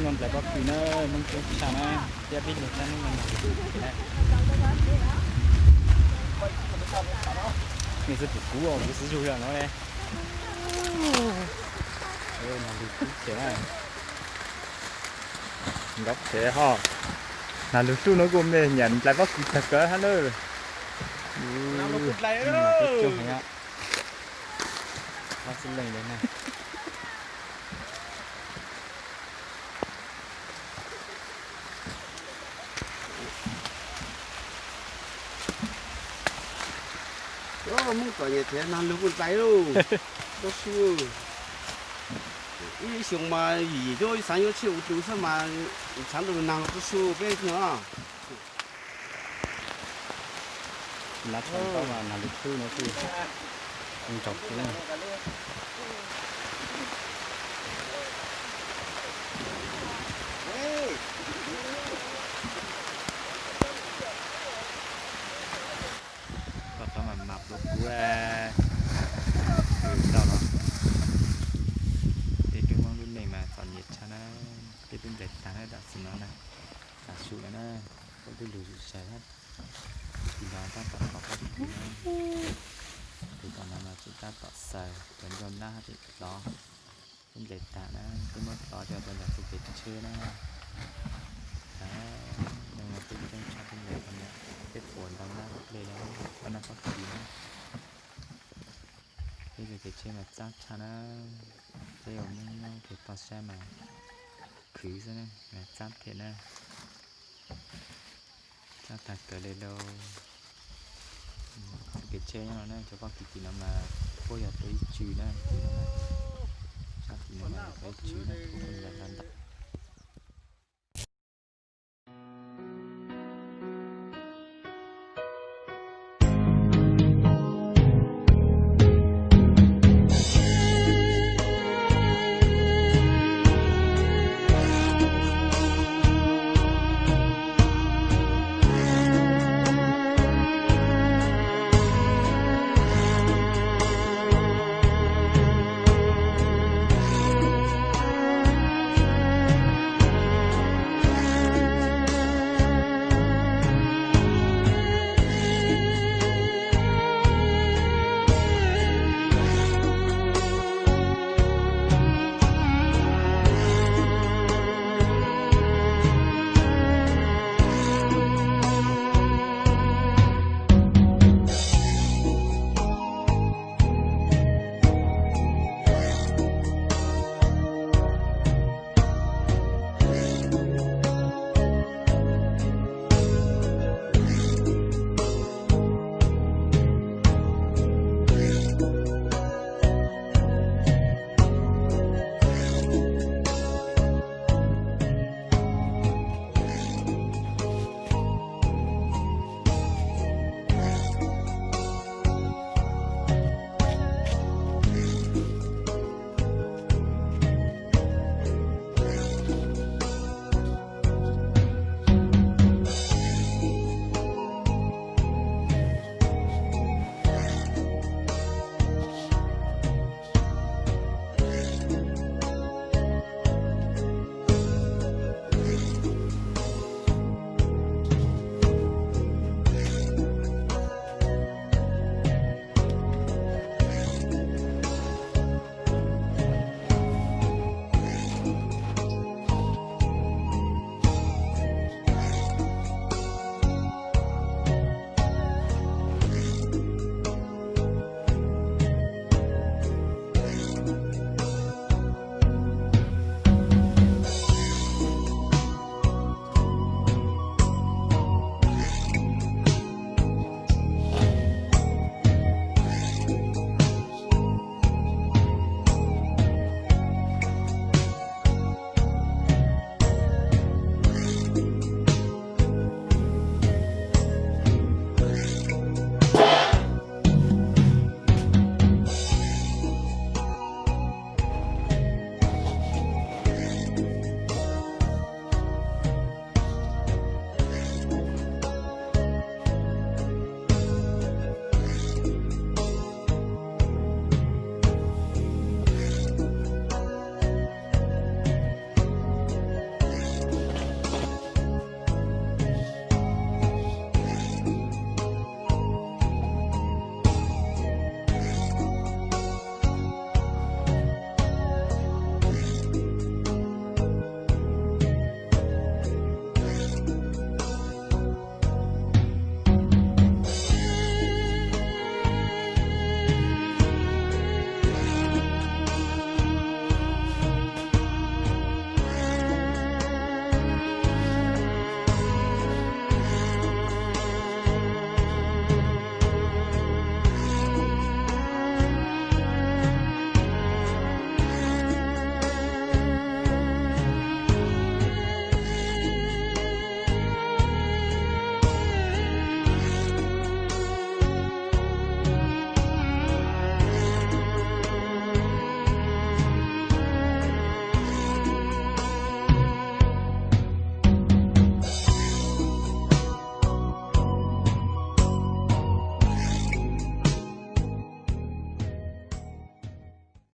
Nplais pob kws na, noob kub tshaj na, thiab peb mus txog no na. Nws xwb pum kuv, kuv xwb zug zog no le. Nag lug kub khev na. Nkaub khev ho. Nag lug hluj no kuj me nyuam nplais pob kws tag kawg hab na. Pob xib leej le na. Muab txom nyem ces nag lug kuj nplais lauj. Tuab su, ib xyoos mas yim yim tuab, ib xav yuav tsheej ua tus xwb mas tshav ntuj nag tuab su peb no. Nag tshaj tau mas nag lug hluj no kuj ntsaum kub. Koj tau mas mas pluav kuv, tau los. Peb tub Hmoob lub neej mas txom nyem tshaj na. Peb tub nplais tag na, tam sim no na, tav su lawm na, peb tub lug zuj zus hab. Tus no tab tom thov pob kws na. Tus tom no mas tseem tab tom xaws cov ncauj nab hab tseem hlov. Peb nplais tag na, peb muab hlov coj rau ntawm txoj kev tsheb na. Hnub no peb ceeb tshaj peb nplais tau na, peb puas ntau nab ua dlej na, ua nab pob kws na. Peb txoj kev tsheb mas txaab tshaj na, peb ua Hmoob nyob kev toj siab mas khwv xwb na, mas txaab phem na. Txaab tag kawg le lauj. Txoj kev tsheb nyob no na, cov pob kws tim no mas puab yog rau ib tsw na, tim no na. Sab tim no mas yog rau ib tsw na, puab pheej ntaus ntaus ntaus.